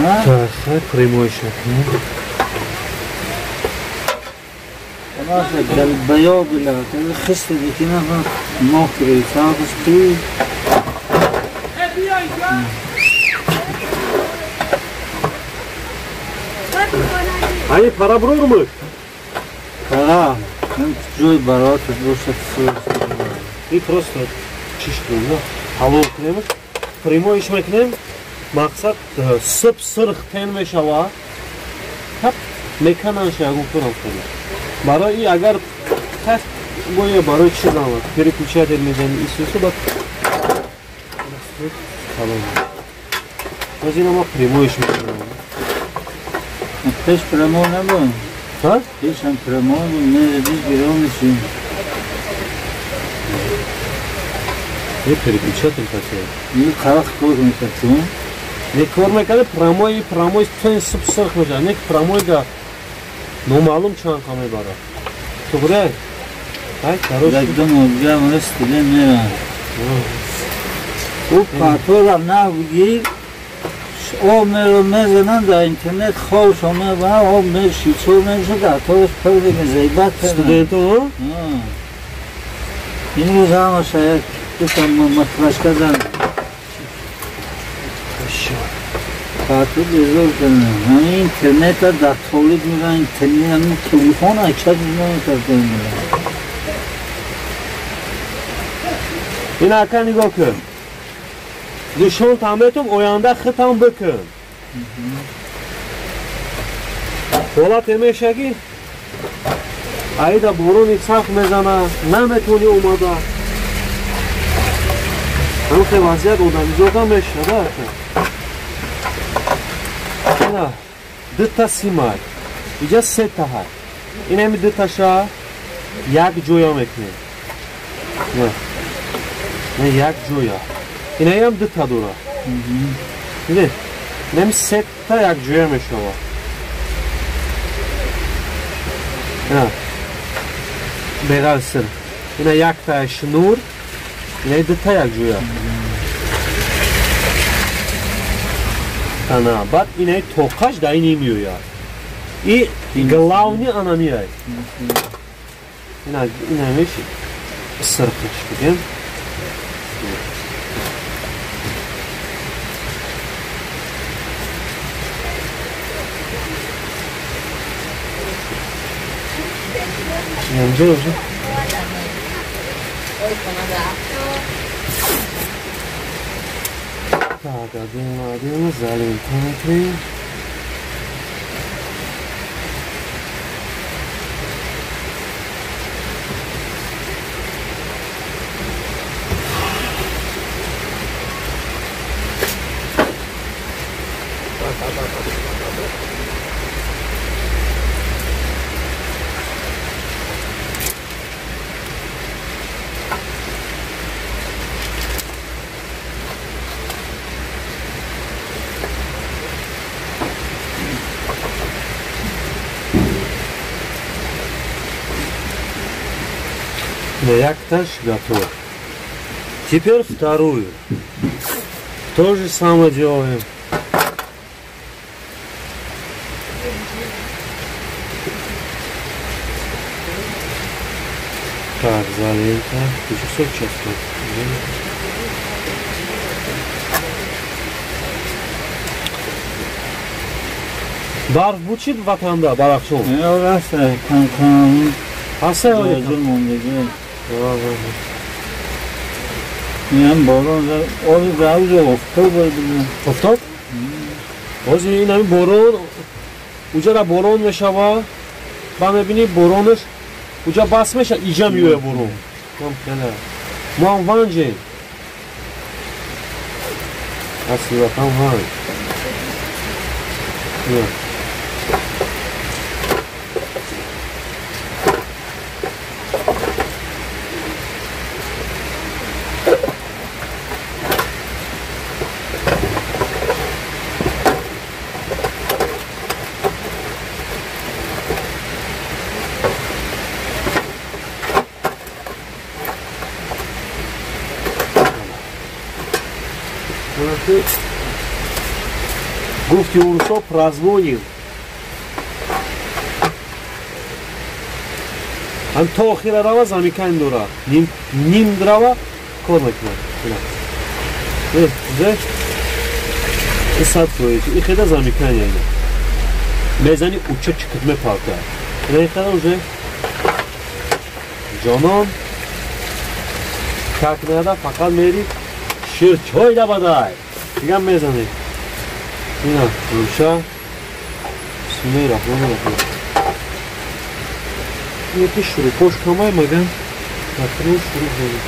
Так, хай прямой шакл. البياض اللي خست دي كده مخري صافي. Ай, пора брурмы. Пора. Джой барот больше. И просто чишту, да? Ҳалол кунем, прямой иш мекунем. Мақсад сып сирх тен мешава. Хап мекананш ягон кунам кунем. Барои агар хат гоя барои чӣ замад? Переключатель мезани исусу бад. Салом. Боз ина ма прямой иш мекунем. Пеш прямой набуд. Ҳа? Пешам прямой буд, мезадиш берун мешид. Не переключатель такой. Не қарақ кор мекард, Не кор мекард, прямой, прямой тен сып сирх мешавад. Не прямой да номаълум чанд қа мебарад. Туғри? Ай, короче. Як ду моҳ мурастида меравад. Ӯ патора набигир, об меро мезананд дар интернет, хобшо мебаранд, об мешичор мешуд, атораш пур мезайбат. Студенту? Имрӯз ҳамаша як дута матрашка зан. Пату безор кардам. Ҳамин интернета дар толиб мебаранд, интернет, ҳамин телефон акшар намекардам. Ин ака нигоҳ кун. Нишонтам метум, оянда хитам бикун. Ҳолате меша ки аида борони сахт мезана, наметони омада. Ҳамхе вазъият одамизода мешада ака. Ина дута симай, иҷа сета ҳай. Ин ҳами дуташа як ҷоя мекунем. Не, як ҷоя. Инаям дута дора. Диде? Инами сета як ҷоя мешава. Ина. Беғар сир. Ина якта шнур, инаи дута як ҷоя. Ана, баъд инаи тоқаш дар ини меояд. И главни анамиай. Ина инамиш сирхиш бигем. Yanımca olsun. Так, один, залим внутри. Якташ готов. Теперь вторую. То же самое делаем. Так, залейка. Еще 40 часов. Барф бучид ватанда, Бадахшон? Не, кам-кам. Ҳаста Ин борон оби равзо офтоб. Офтоб? Ҳозир ин ҳами борон уҷара борон мешава, ба мебинӣ боронаш уҷа бас меша, иҷа меоя борон. Мо ҳам ванҷем. Асли ватан ванҷ. Гуфти урусо прозвоним. Ҳам то охира рава замикани дора. Ним рава кор мекунад. Уже 100%. И хеда замикани айна. Мезани уча чикит мепарта. Ина хеда уже ҷонон как надо, фақат мери ширчой дабадай. Дигам мезани. Ина, руша. Бисмиллаҳи раҳмони раҳим. Яки шурупош камай маган. Накрыл шуруп зани.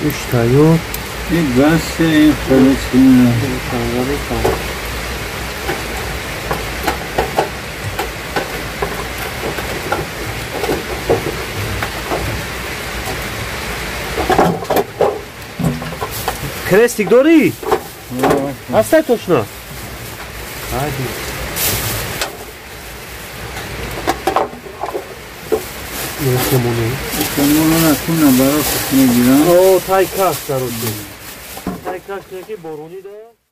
Иш тайёр. Ин бас ин хеле чиз. Крестик дорӣ? Ҳастай точно? Ҳайди. Кемоне. Кемоне куна барош мегирам. О, тай каш короче. Тай каш ки борони да.